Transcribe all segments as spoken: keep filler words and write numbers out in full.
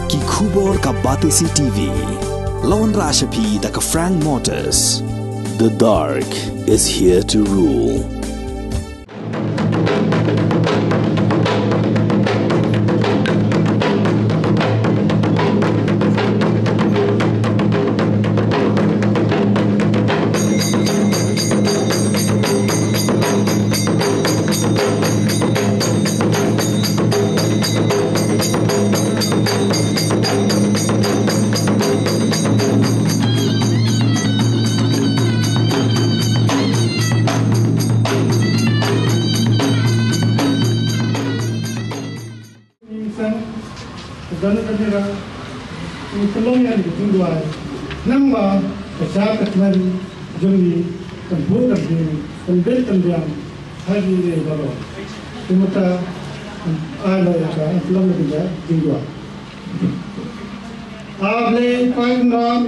Ki khubor ka Batesi T V. La wanrah sha phi da ka Frank Motors. The dark is here to rule. Ngi sngewdon ka jingkyrpad, ngi pynlong ïa ka jingduwai, nangba ka shad ka tymmen jong ngi kan buh kan biang, kan bit kan biang ha ngi baroh. Te mynta ai la ïa ka pynlong ka jingduwai. A Blei Trai Kynrad,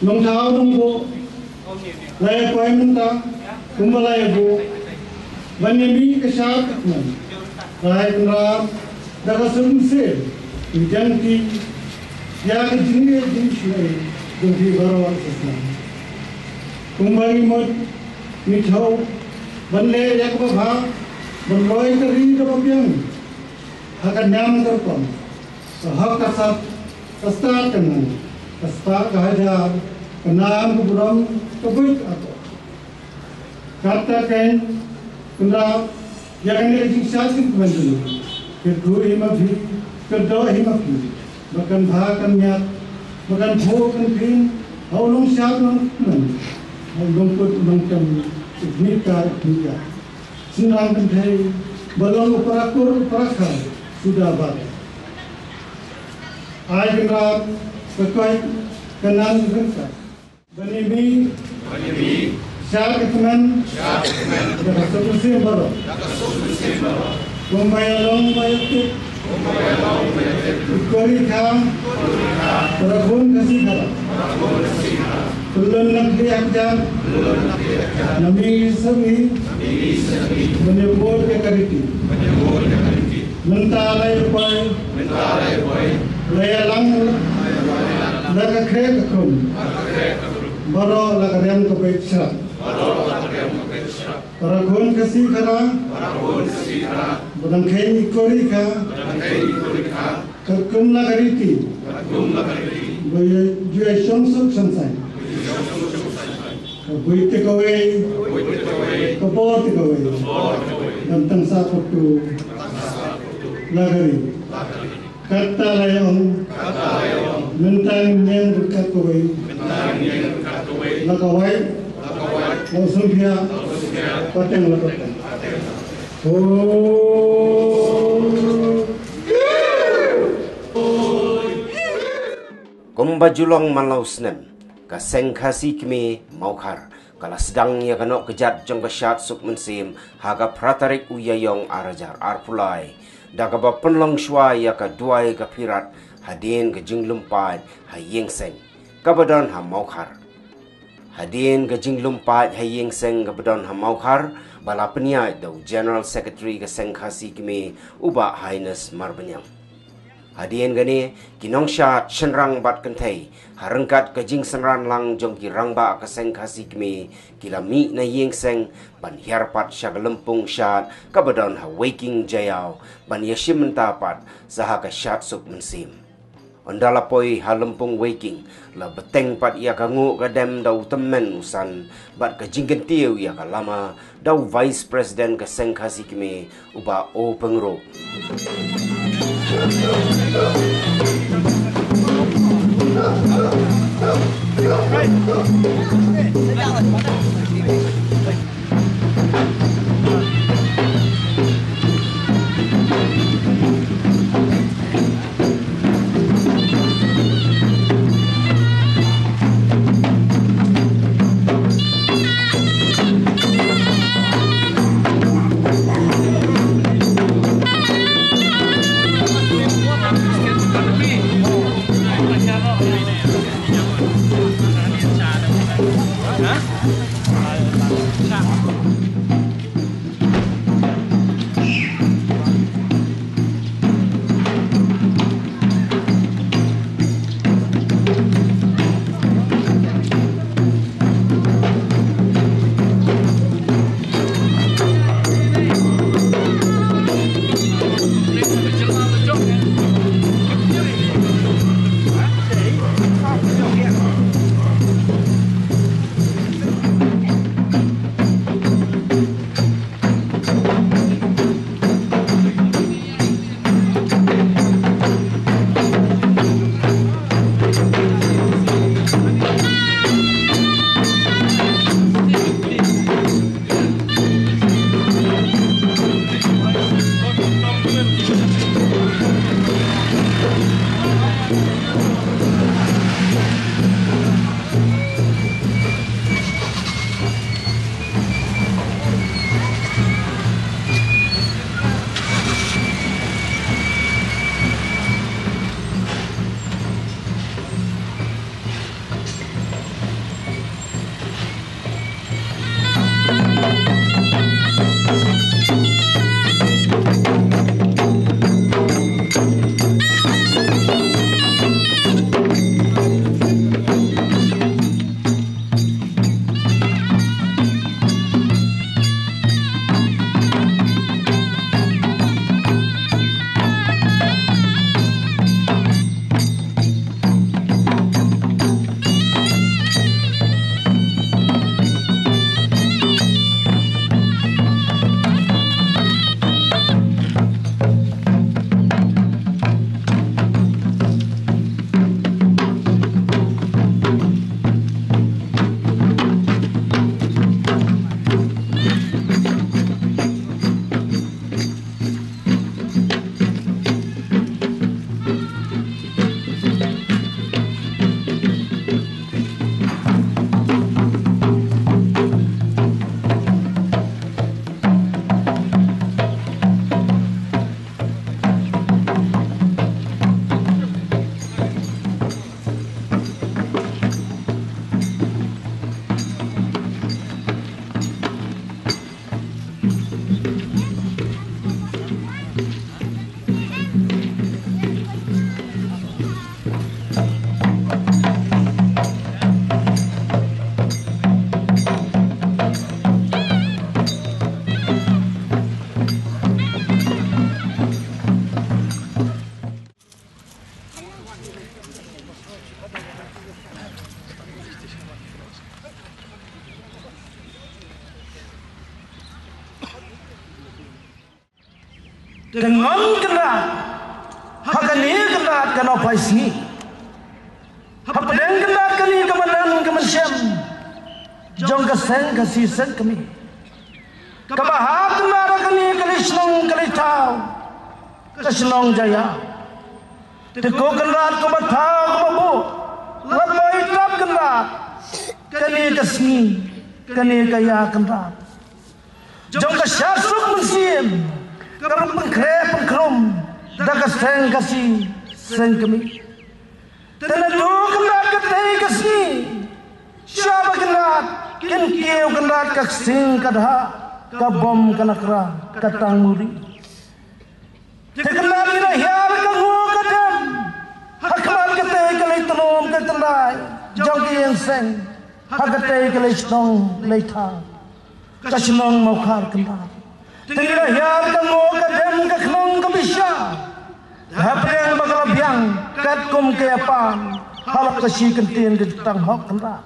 Nongthaw Nongbuh, la ïa poi mynta kumba la ïa buh ban ïa mih ka shad ka tymmen. Trai Kynrad, da ka suk mynsiem ngi jan ti ïa ka jingïeit jingshngaiñ jong phi baroh shisnem. Kumba ngi mut ngi thew ban leh ïa kaba bha, ban roi ka ri kaba biang ha ka niam ka rukom, ka hok ka sat, ka stad ka nang, ka spah ka hajar, ka nam ka burom, ka buit ka akor. Kata kein, Kynrad, ïa kane ka jingshad jingkmen jong ngi, kyrkhu hi ma phi, kyrdoh hi ma phi, ba kan bha kan miat, ba kan phuh kan phin ha u nongshad nongkmen, ha u nongkut nongtem, i khmih ka i khmih ka. Shynrang kynthei ba long u para kur u para kha suda ba. Ai Kynrad ka koit ka nang ryngkat ban ïa mih shad ka tymmen da ka suk mynsiem baroh. Kumba ïa long ba ïa tip i kori kha para khun Khasi Khara. Pyllun na khlieh hajan na mihngi sawmi ban ïa bud ïa ka riti. Mynta la ïa poi la ïa lang la ka khreh ka khun baroh la ka rem ka beit shrap. Para khun Khasi Khara ba dang kheiñ i kori kha. Katkum la ka riti ba ju ïa shong suk shong saiñ, ka buit te kawei, ka bor te kawei, ban tang sah patu la ka ri. Kata la ïa ong mynta ngin ïeng ryngkat kawei, la ka wai, la u sngewthuh, pateng la pateng. Kumba ju long man la u snem, ka Seng Khasi Kmie Mawkhar ka la sdang ïa ka noh ka jat jong ka shad suk mynsiem ha ka phra tarik u Ïaïong ar hajar arphew lai, da kaba pynlong shuwa ïa ka duwai ka phirat hadien ka jinglum paid ha Ïing Seng kaba don ha Mawkhar. Hadien ka jinglum paid ha Ïing Seng kaba don ha Mawkhar, ba la pynïaid da u General Secretary ka Seng Khasi Kmie, u Bah Haines Marbaniang. Hadien kane, ki nongshad shynrang bad kynthei ha ryngkat ka jingsynran lang jong ki rangbah ka Seng Khasi Kmie, ki la mih na Ïing Seng ban hiar pat sha ka lympung shad kaba don ha Weiking Jaïaw, ban ïa shim bynta pat sha ha ka shad suk mynsiem. Ynda la poi ha lympung Weiking, la bteng pat ïa ka nguh ka dem da u tymmen u san bad ka jingkyntiew ïa ka lama da u Vice President ka Seng Khasi Kmie, u Bah O. Pyngrope. Te ngon Kynrad ha kane Kynrad ka Nongpynsngi. Hapdeng Kynrad kane ka madan ka mynsiem jong ka seng Khasi seng kmie. Kaba hap Kynrad ha kane ka lei shnong ka lei thaw, ka shnong Jaiaw. Te ko Kynrad ko ba thaw ko ba buh, la poi tap Kynrad kane ka sngi, kane ka ïa Kynrad jong ka shah suk mynsiem, ka ruh pynkhreh pynkhrum da ka seng Khasi seng kmie. Te naduh Kynrad katei ka sngi, shaba Kynrad kin kiew Kynrad ka ksing ka dha, ka bom ka nakra, ka tang muri. Te Kynrad ngi la hiar ka nguh ka dem ha khmat katei ka lei tnum ka tynrai jong ka ïing seng, ha katei ka lei shnong lei thaw, ka shnong Mawkhar Kynrad. Te ngi la hiar ka nguh ka dem ka khnong ka bishar. Hapdeng ba ka la biang katkum ka ïapan ha la ka shi kyntien ka jutang hok Kynrad.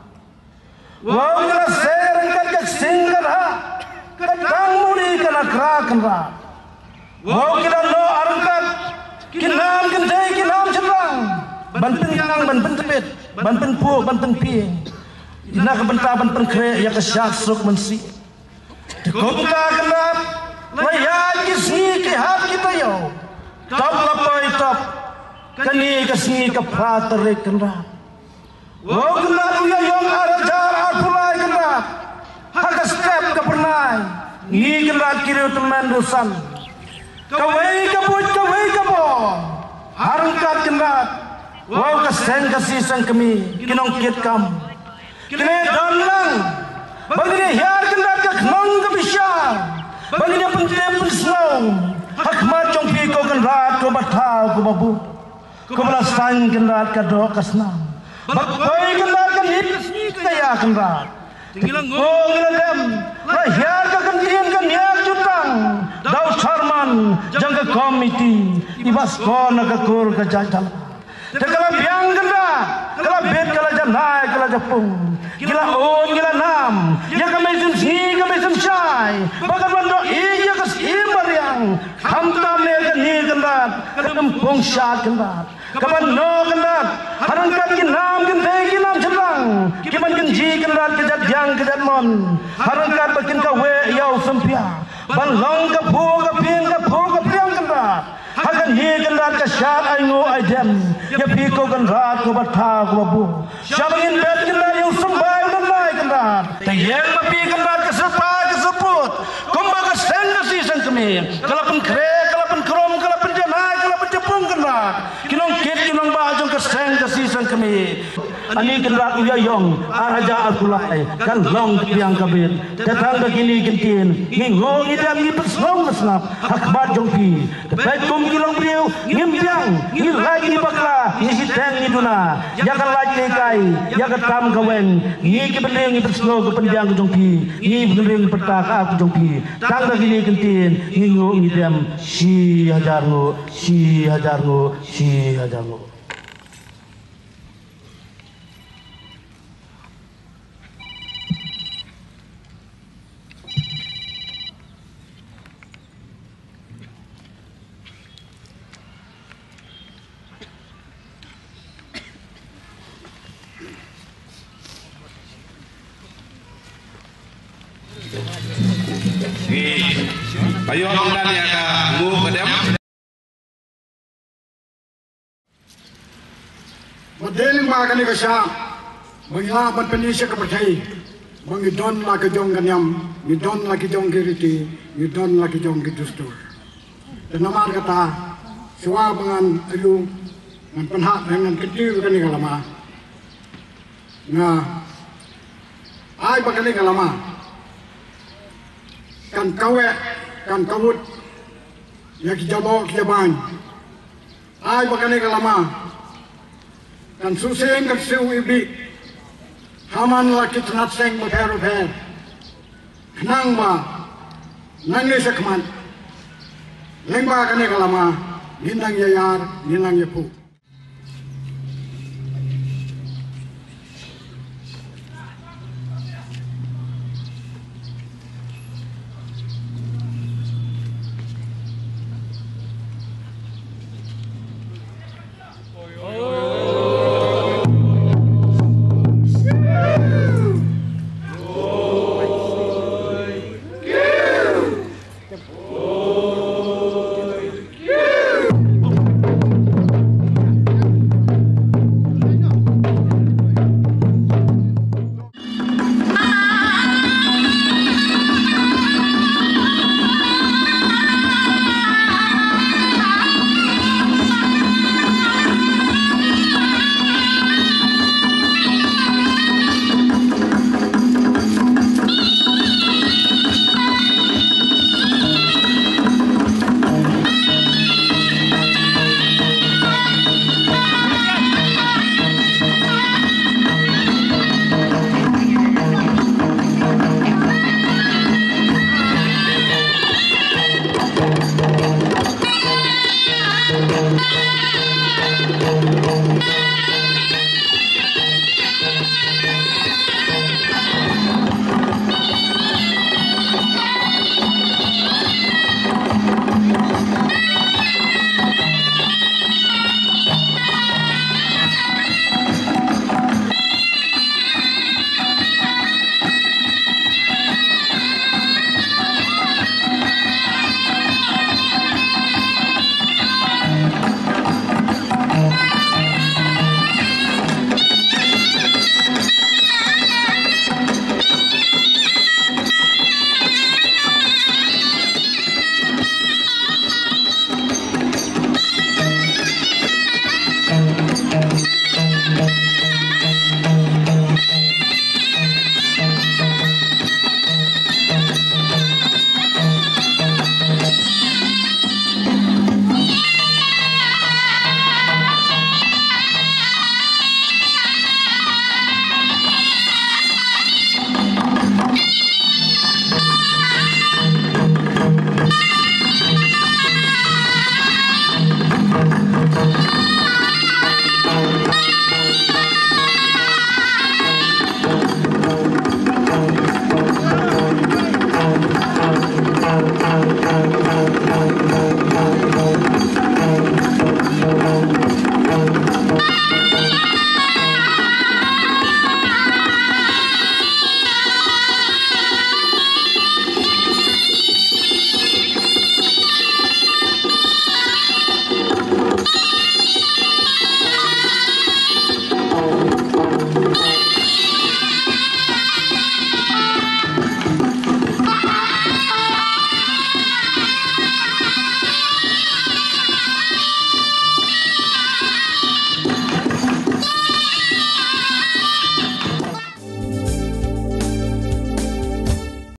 Wow, ngi la seng ryngkat ka ksing ka dha, ka tang muri ka nakra Kynrad. Wow, ngi la noh ryngkat ki nam kynthei ki nam shynrang ban pynbiang ban pyntbit ban pynphuh ban pynphieng, na ka bynta ban pynkhreh ïa ka shah suk mynsiem. Te kumta Kynrad, la ïaid ki sngi ki hap ki taïew, tap la poi tap kane ka sngi ka phra tarik Kynrad. Wow Kynrad, u Ïaïong ar hajar arphew lai Kynrad, ha ka step ka phyrnai, ngi Kynrad ki riew tymmen riew san, kawei ka buit kawei ka bor, ha ryngkat Kynrad, wow ka seng Khasi seng kmie, ki nongkitkam, ki la don lang ba ngin ïa hiar Kynrad ka khnong ka bishar, ba ngin ïa pyntip pynsngew ha khmat jong phi ko Kynrad, ko ba thaw ko ba buh. Ko ba la saiñ Kynrad ka doh ka snam, ba poi Kynrad ka nit ka ïa Kynrad. Te ngi la nguh ngi la dem, la hiar ka kyntien ka niar jutang da u chairman jong ka komiti, i Bah Skor na ka kur ka jait dalan. Te ka la biang Kynrad, ka la bit, ka la janai, ka la japung. Ngi la un ngi la nam ïa ka mei sien sngi ka mei sien shai, ba kan wan doh ïa ka syiem mariang, khamtam ne ka ni Kynrad, ka dum pung shat Kynrad. Ka ban noh Kynrad ha ryngkat ki nam kynthei ki nam shynrang, ki ban kynjih Kynrad ka jait diang ka jait mon. Ha ryngkat ba kin kaweh ïa u symphia, ban long ka phuh ka phieng ka phuh ka phieng Kynrad. Ha kane Kynrad ka shad ai nguh ai dem ïa phi ko Kynrad ko ba thaw ko ba buh. Shaba ngin bet Kynrad ïa u symbai u nonglait Kynrad. Te ïeng ma phi Kynrad ka syrpai ka syrput, kumba ka seng Khasi seng kmie ka la pynkhreh, ka la pynkhrum, ka la pynjanai, ka la pynjapung Kynrad. Ki nongkit ki nongbah jong ka seng Khasi seng kmie. Ani Kynrad u Ïaïong ar hajar arphew lai kan long ka biang ka bit. Te tang da kine ki kyntien ngi nguh ngi dem ngi pynsngew pynsngap ha khmat jong phi. Te peit kum ki longbriew ngim biang, ngi lait ngi bakla, ngi shiteng ngi duna ïa ka lait ka hikai, ïa ka tam ka weng. Ngi ki bynriew ngi pynsngew ka pynbiang ka jong phi, ngi bynriew ngi pyrta ka ar ka jong phi. Tang da kine ki kyntien ngi nguh ngi dem. Shi hajar nguh, shi hajar nguh, shi hajar nguh. Ngi, ayo, ngan ïa ka nguh ka dem. Ba dei lyngba kane ka shap ba ngi lah ban pyni sha ka pyrthei ba ngi don la ka jong ka niam, ngi don la ki jong ki riti, ngi don la ki jong ki dustur. Te namar kata, shuwa ba ngan ïoh, ngan pynhap, ngan kyntiew kane ka lama. Nga ai ba kane ka lama kan kaweh, kan kawut ïa ki jaboh ki jabaiñ. Ai ba kane ka lama kan shu seng kan shu ibih ha man la ki tnat seng bapher bapher. Khnang ba nangne shakhmat lyngba kane ka lama ngin nang ïa ïar, ngin nang ïa phuh.